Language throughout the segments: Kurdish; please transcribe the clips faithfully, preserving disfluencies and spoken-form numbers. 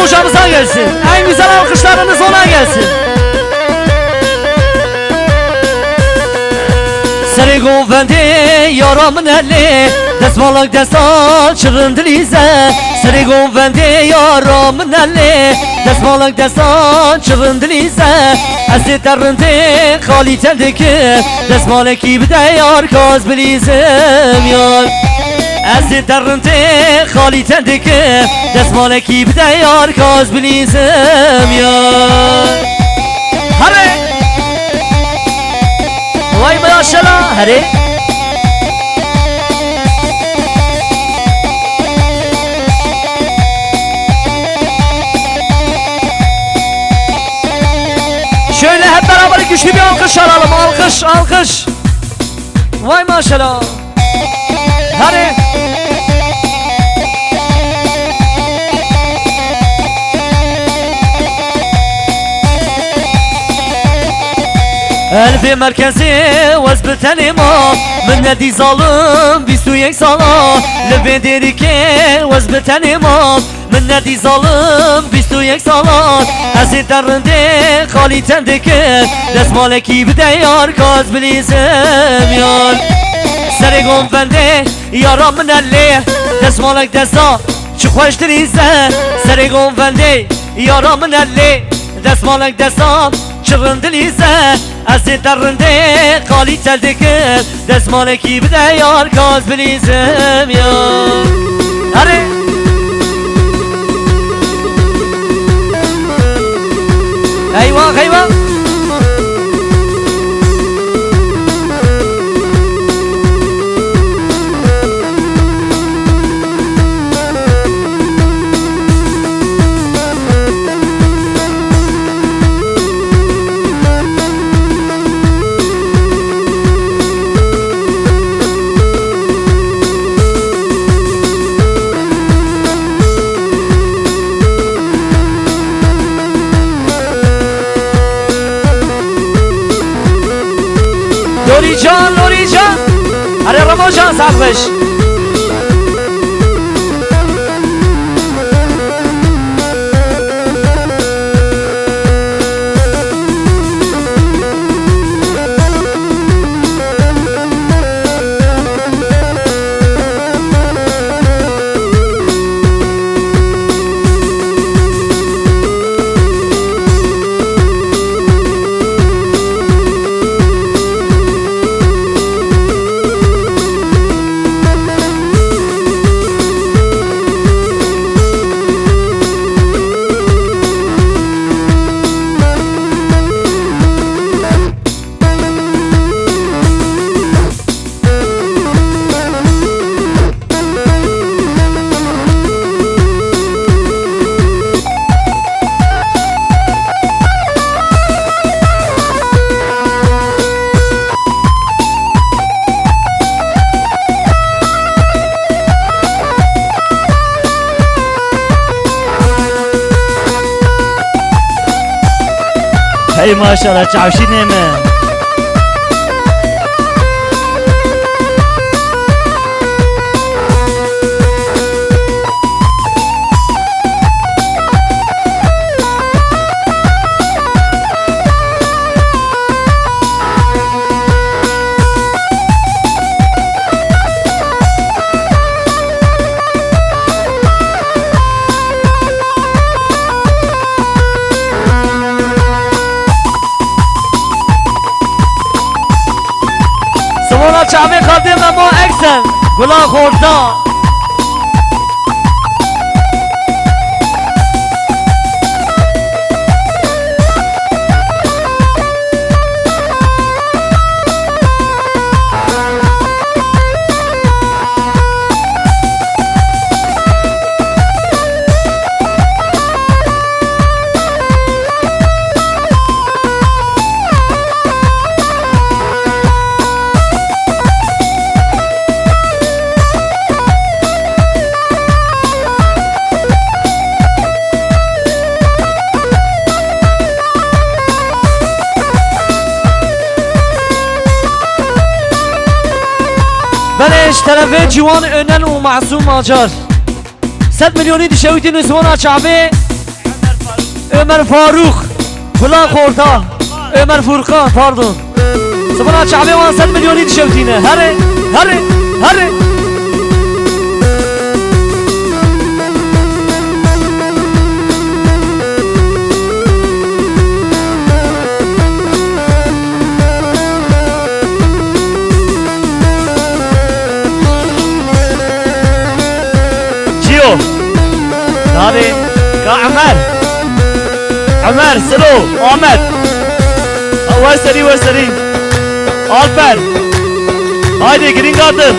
Hocamıza gelsin. En güzel alkışlarınız ona gelsin. Serê govendê yara min elê, destmalek desta çirin dilîze. Serê govendê yara min elê, destmalek desta çirin dilîze. Ez ê te rindê xalî tendikim, destmalekî bide yar kaz bilîzim yar. Ez ê te rindê xalî tendikim, destmalekî bide yar kaz bilîzim yar. Herê! Vay maşallah, herê! Şöyle hep beraber güçlü bir alkış alalım. Alkış, alkış. Vay maşallah. Hadi. Elfê merkezê wez bi tenê ma, min nedî zalim bîst û yek sala. Li vê dêrikê wez bi tenê ma, min nedî zalim bîst û yek sala. Ez ê te rindê xalî tendikim, destmalekî bide yar kaz bilîzim yar. Serê govendê yara min elê, destmalek desta çi xweş dilîze. Serê govendê yara min elê, destmalek desta çirin dilîze. Ez ê te rindê xalî tendikim, destmalekî bide yar kaz bilîzim yar. Herê! Eyvah, eyvah! Lorî can, Lorî can. Erê Remo can, sax beş. Hey maşallah, çavşînê me. Simona çavê xaltê Memo Eksen, gula xorta. Belê ji terefê Ciwan Önen û Masûm Acar. Sed milyonî dişewitîn û Simona çavê. Ömer Faruk, Gula Xorta, Ömer Furkan, pardon. Sibina çavê wan sed milyonî dişewtîne. Herê, herê, herê. Çiyo? Navê ka Emer. Emer, Silo, Ahmet. Ha, wer serî, wer serî. Alper. Haydi, Green Garden.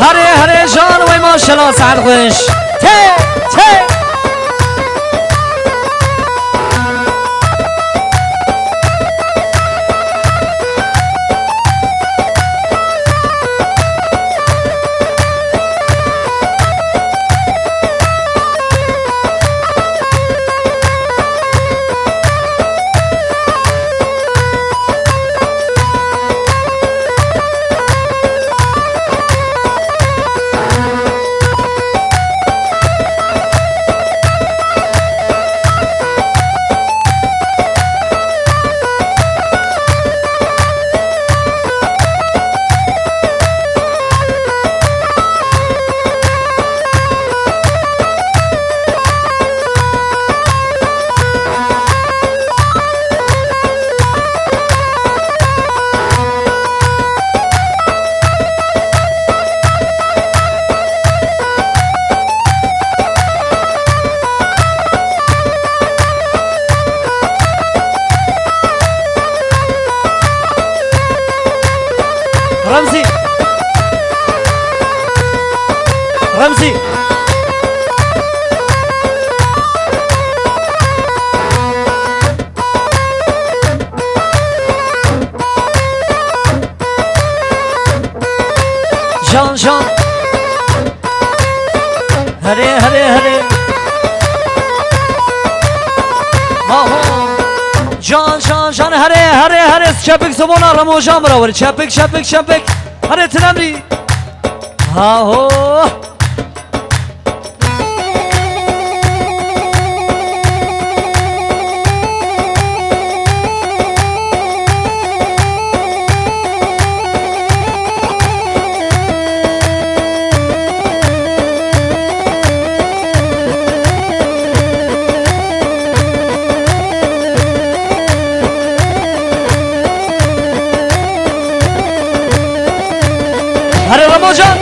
Herê, herê, jan wey maşela, saet xweş. Tê, tê. Remzî. Remzî. Jan, jan. Herê, herê, herê. Maho. Jan, jan, jan, herê, herê, herê. Çepik sobona Remo jan bira weri. Çepik, çepik, çepik. Herê, tinemrî. Haho. Herê Remo can.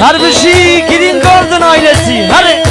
Her bijî Green Garden ailesi. Her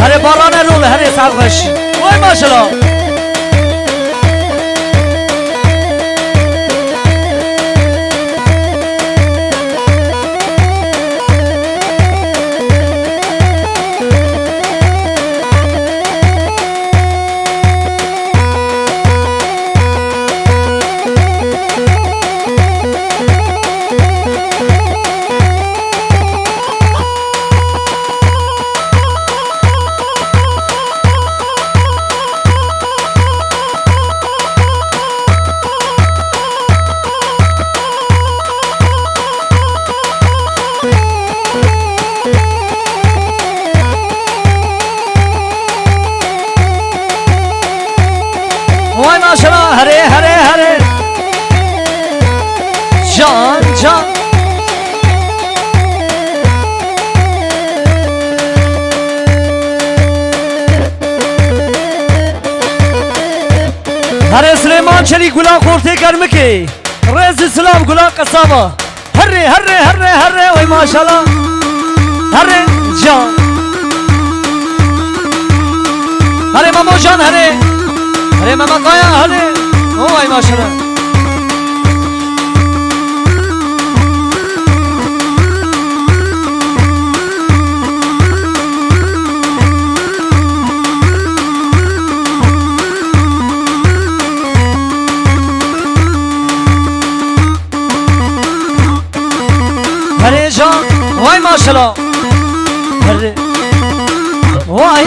Here balane rol, here saet xweş. Vay maşallah. Vay maşallah, here, here, here. Can, can. Here Silêman Çelîk, Gulan Xortê Germikê. Rêz û silav Gulan Qesaba. Herê, herê, herê, herê, oy maşallah. Herê, can. Herê Memo can, herê. Herê Memo Kaya, herê. Oy maşallah. Herê can, vay maşallah. Herê. Vay,